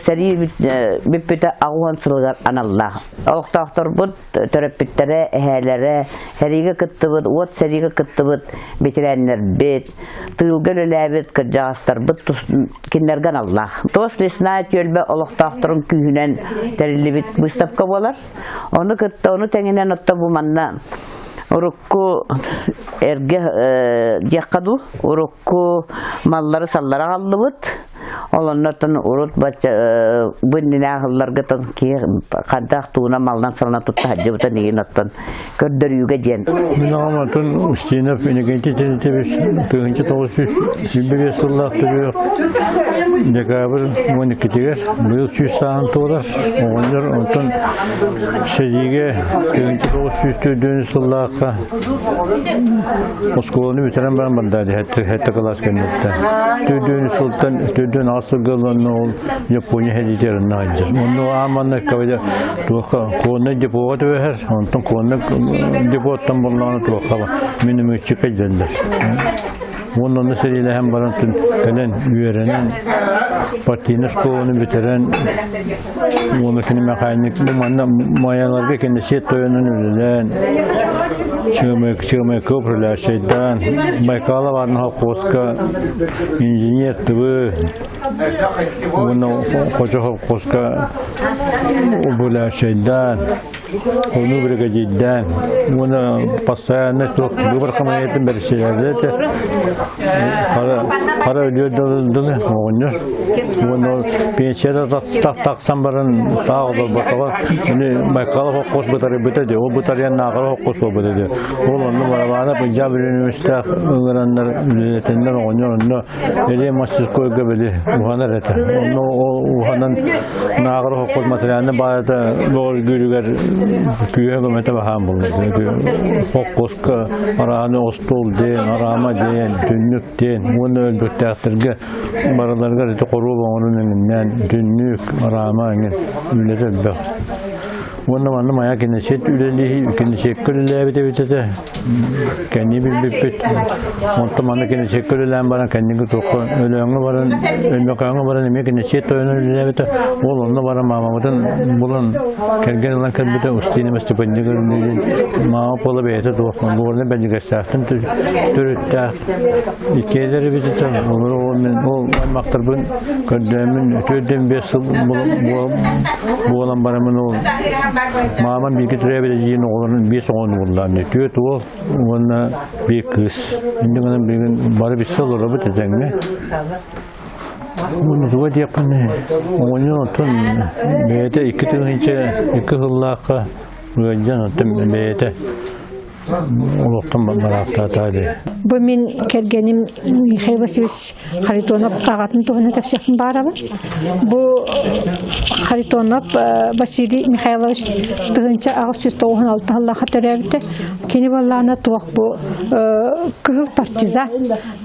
сэрии бүппүтэ 80 сылыгар аналлаах. Олохтоохторбут төрөппүттэрэ, эһээлэрэ, сэриигэ кыттыбыт, уот сэриигэ кыттыбыт бэтэрээннэрбит, тыылга үлэлээбит кырдьаҕастарбыт кинилэргэ аналлаах. Туос лесная түөлбэ олохтоохторун күүһүнэн тэриллибит выставка буолар. Ону кытта ону тэҥинэн отто бу манна урукку эргэ диэххэ дуу, урукку маллары саллары аҕаллыбыт. Ол оннортон урут бачча бу иннинээх ылларгытын киһи хайдах тууна малынан салана тутта сылдьыбытын иһин оттон көрдөрүүгэ диэн. Мин аҕам атын Устинов Иннокентий Терентьевич 1925 сыллаах төрүөх декабрь 12-тигэр быйыл сүүс сааһын туолар оҕонньор онтон сэриигэ 1904 сыллаахха Оскуоланы бүтэрэн баран барда хэттэ кылаас кэнниттэн. Төрдүөн сылтан төрдүөн аҕыс сылга ыланна ол Япония хэдитеринна сылдьар. Онно ааманна кабыда туохха конный депоға түбэһэр, онтон конный депоттан боллаҕына туохха минометчикка дьэллэр. Уонна онно сэриилэһэн баран кэлэн үөрэнэн партийнай школаны бүтэрэн уонна кини механик бу манна майаларга кинесиэт тойонун үлэлээн Чымык управляющайдаан Байкалов аатынан холкуоска инженер тыбы уонна Хочо холкуоска управляющайдаан Ону бригадирдаан уонна постоянно туох выбор хамайатын бэрсилэрдэ хара хара өлүөр дылы оҕонньор уонна ол пенсияда тахсан баран таах олорботоҕо ини Байкалов холкуос бытарыйбыта дии ол бытарыйан Наахара холкуос буолбута дии ол онно барабаана Пынжаап Ленинистаах ыҥыраннар үлэлэтэннэр оҕонньор онно Элиэ мастерскойга били уһанар этэ. Онно ол уһанан нааҕар холкуос материальнай баайата бөҕөргүүрүгэр күүһэ көмөтө баһаан булла. Холкуоска арааны остуол диэн, араама диэн, түннүк диэн уонна өлбүттээхтэргэ барыларыгар ити хоруоп оҥорон эҥиннээн түннүк, араама эҥин үлэтэ элбэх. Уонна манна Майа кинесиэт үлэлии, кинесиэккэ үлэлээбит эбит этэ. Кэнни билбиппит. Онтон манна кинесиэккэ үлэлээн баран, кэнники туохха Өлөөҥҥө баран, Өймөкөөҥҥө баран эмиэ кинесиэт тойонун үлэлээбитэ. Ол онно баран маамабытын булан, кэргэн ылан кэлбитэ Устина Степаньевна диэн маама буола бэйэтэ туох Горнай Бэлигэстээхтэн төрүттээх иккиэлэр эбит этэ. Олору ол мин ол аймахтарбын көрдөөммүн төрдүн биэс сыл буолан бараммын ол маамам бииргэ төрөөбүт эдьиийин оҕолорун биэс оҕону буллаан түөрт уол уонна биир кыыс инньэ гынан билигин бары билсэ олоробут этэҥҥэ уонна туга диэхпиний оҕонньор оттон бэйэтэ икки тыһыынча икки сыллаахха ыалдьан оттон бэйэтэ олохтон бараахтаата дии. Бу мин кэргэним Михаил Васильевич Харитонов аҕатын туһунан кэпсиэхпин баарабын. Бу Харитонов Василий Михайлович 1896 сыллаахха төрөөбүтэ. Кини буоллаҕына туох бу кыһыл партизан,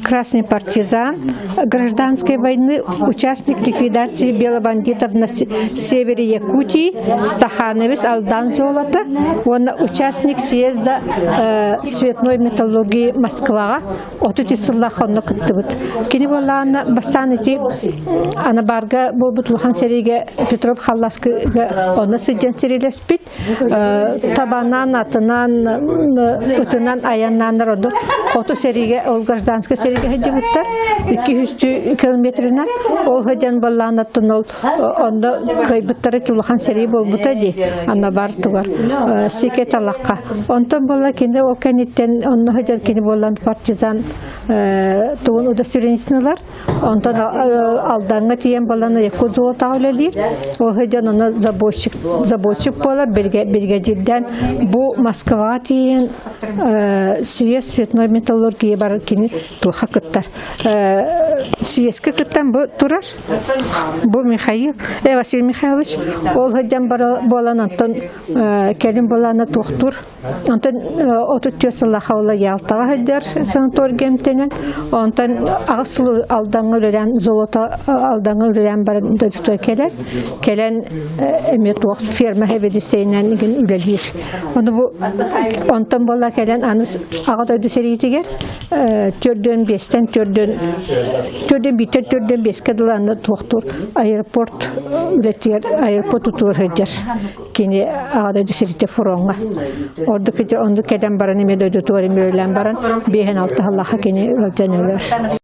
красный партизан, гражданской войны, участник ликвидации белобандитов на севере Якутии, Стахановец Алдан Золото, уонна участник съезда цветной металлургии Москваҕа 33 сыллаах онно кыттыбыт. Кини буоллаҕына бастаан ити Анабарга буолбут улахан сэриигэ Петров Халласкыга онно сылдьан сэриилэспит. Табанан, атынан, ытынан айаннааннар оду хоту сэриигэ, ол гражданскай сэриигэ сылдьыбыттар. 200 километрынан ол сылдьан баллаанаттан ол онно кыайбыттара улахан сэрии буолбута дии Анабар тугар сике талахха. Онтон буолла кини ол кэнниттэн онно сылдьар кини буолан партизан тугун удостоверениетин ылар. Онтон Алдаҥҥа тиийэн балан Якутзолотоҕа үлэлиир. Ол сылдьан ону забойщик, забойщик буолар, биригэдьиирдээн бу Москваҕа тиийэн съезд цветной металлургия бар кини туохха кыттар. Съезкэ кыттан бу турар. Бу Михаил, Василий Михайлович ол сылдьан буолан онтон кэлин буолана туохтуур. Онтон 34 сыллаах ола Ялтаҕа сылдьар санаторийга эмтэнэн, онтон аҕыс сыл Алдаҥҥа үлэлээн золото Алдаҥҥа үлэлээн баран дойдутугар кэлэр. Кэлэн эмиэ туох ферма хэбэдиссэйинэн игин үлэлиир. Ону бу онтон буолла кэлэн аны аҕа дойду сэриитигэр төрдүөн биэстэн төрдүөн төрдүөн бииртэн төрдүөн биэскэ дылы аны туохтуур аэропорт үлэтигэр аэропорт тутуур сылдьар. Кини аҕа дойду сиритэ фроҥҥа. Ордук ити оннук кэлэн баран эмиэ дойдутугар эмиэ үлэлээн баран биэһин алта сыллаахха кини ыалдьан өлөр.